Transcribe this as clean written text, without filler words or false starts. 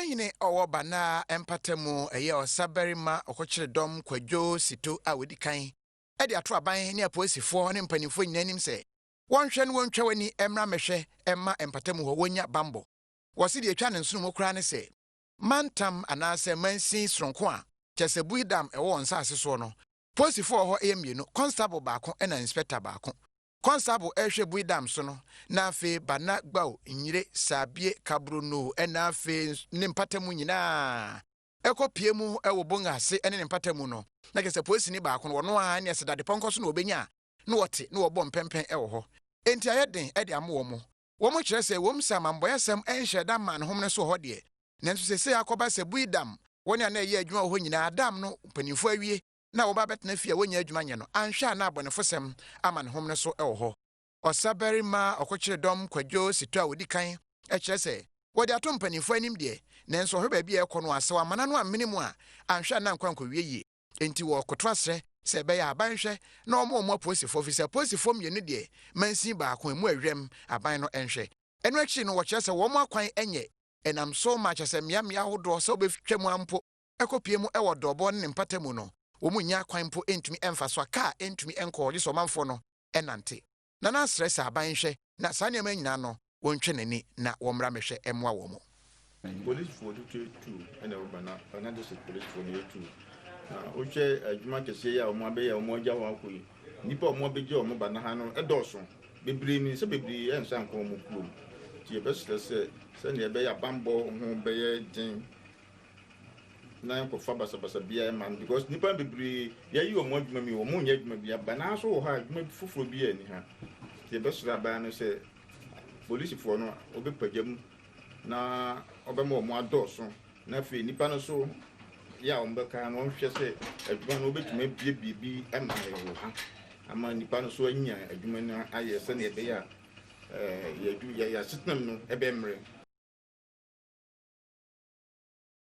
Ɔmanhene a ɔwɔ Banaa mpatamu, ɛyɛ Ɔsabarima Ɔkɔkyere-dɔm Kwadwo Sito a ɔdi kan de ato aban ne apolisifoɔ ne mpanimfoɔ nyinaa anim sɛ wɔnhwɛ na wɔntwa wɔn ani mmra mmɛhwɛ mma mpatamu hɔ wɔnya bammɔ. Wɔse deɛ ɛtwa ne nsono mu koraa ne sɛ mantam anaasɛ mansin soronko a kyerɛ sɛ Bui Dam ɛwɔ wɔn nsaase soɔ no, polisifoɔ wɔ hɔ yɛ mmienu, kɔnstabol baako ɛna inspector baako. Kɔnstabol ɛrehwɛ Bui Dam so no, na afei Bana, Gbao, Nyire, Sabie, Kabronu ɛna afei ne mpatamu nyinaa ɛkɔ pie mu wɔ Bonga ase ne ne mpatamu no, na kyerɛ sɛ polisini baako no, ɔno ara ne ɛsɛ dadepɔnkɔ so na ɔbɛnya a, na wɔte na wɔbɔ mpɛmpɛn wɔ hɔ. Enti ayɛ den de ama wɔn. Wɔkyerɛ sɛ ɛwom sɛ amammɔeɛsɛm nhyɛɛ da mmaa ne homene so wɔ hɔ deɛ, nanso seesei akɔba sɛ Bui Dam, wɔn a na ɛyɛ adwuma wɔ hɔ nyinaa, dam no mpanimfoɔ awie na wɔba abɛtena fie a wɔnnya adwuma nyɛ no, anhwɛ a na abɔnefosɛm ama ne homene so wɔ hɔ. Ɔsabarima ɔkɔkyere-dɔm Kwadwo Sito a ɔdi kan kyerɛ sɛ wɔde ato mpanimfoɔ anim deɛ, nanso ɔhwɛ baabi a ɛrekɔ no a, sɛ wɔamana no ammene mu a, anhwɛ a na ankɔ ankɔwie yie. Enti wɔrekoto asrɛ sɛ ɛbɛyɛ a aban nhwɛ na wɔmma wɔn apolisifoɔ, ɛfiri sɛ apolisifoɔ mmienu deɛ, mansin baako, emu ɛwɛm, aban no nhwɛ. Ɛno akyiri no, wɔkyerɛ sɛ wɔn akwan nyɛ, ɛnam so ma kyerɛ sɛ mmeammea ahodoɔ sɛ wobɛtwa mu ara mpo kɔpue mu wɔ Dɔɔbɔ ne ne mpata mu no, wɔn nnya akwan mpo ntumi mfa so a kaa ntumi nkɔ hɔ gye sɛ ɔmanfoɔ no nante. Nana asrɛ sɛ aban nhwɛ na saa nneɛma yi nyinaa no wɔntwe n'ani na wɔmmra mmɛhwɛ mmoa wɔn. Polisfoɔ tutu tu na ɛwɔ Bana, Bana district polisfoɔ no yɛ tu. Na wohwɛ adwuma kɛseɛ yi a wɔn abɛyɛ a wɔn agya hɔ akɔ yi, nnipa a wɔn abɛgya wɔn Bana ha no dɔɔso bebree, menim sɛ bebree ɛnsa nkɔ wɔn kurom. Nti yɛbɛsrɛ sɛ sɛdeɛ ɛbɛyɛ a banbɔ ho bɛyɛ den na nkɔfa basabasa biara mma no because nnipa bebree yɛayi wɔn adwuma mu yi, wɔn nyɛ adwuma biara. Bana nso wɔ hɔ a adwuma foforɔ biara nni ha. Nti yɛbɛsrɛ aban no sɛ polisifoɔ no wɔbɛpagya mu na ɔbɛma wɔn adɔɔso, na afei nnipa no nso yɛ a wɔbɛka no wɔnhwɛ sɛ adwuma no wɔbɛtumi abie biribi ama yɛ wɔ ha ama nnipa no nso anya adwuma no ayɛ sɛnea ɛbɛyɛ a yɛ yɛ asetenam no ɛbɛmmerɛ.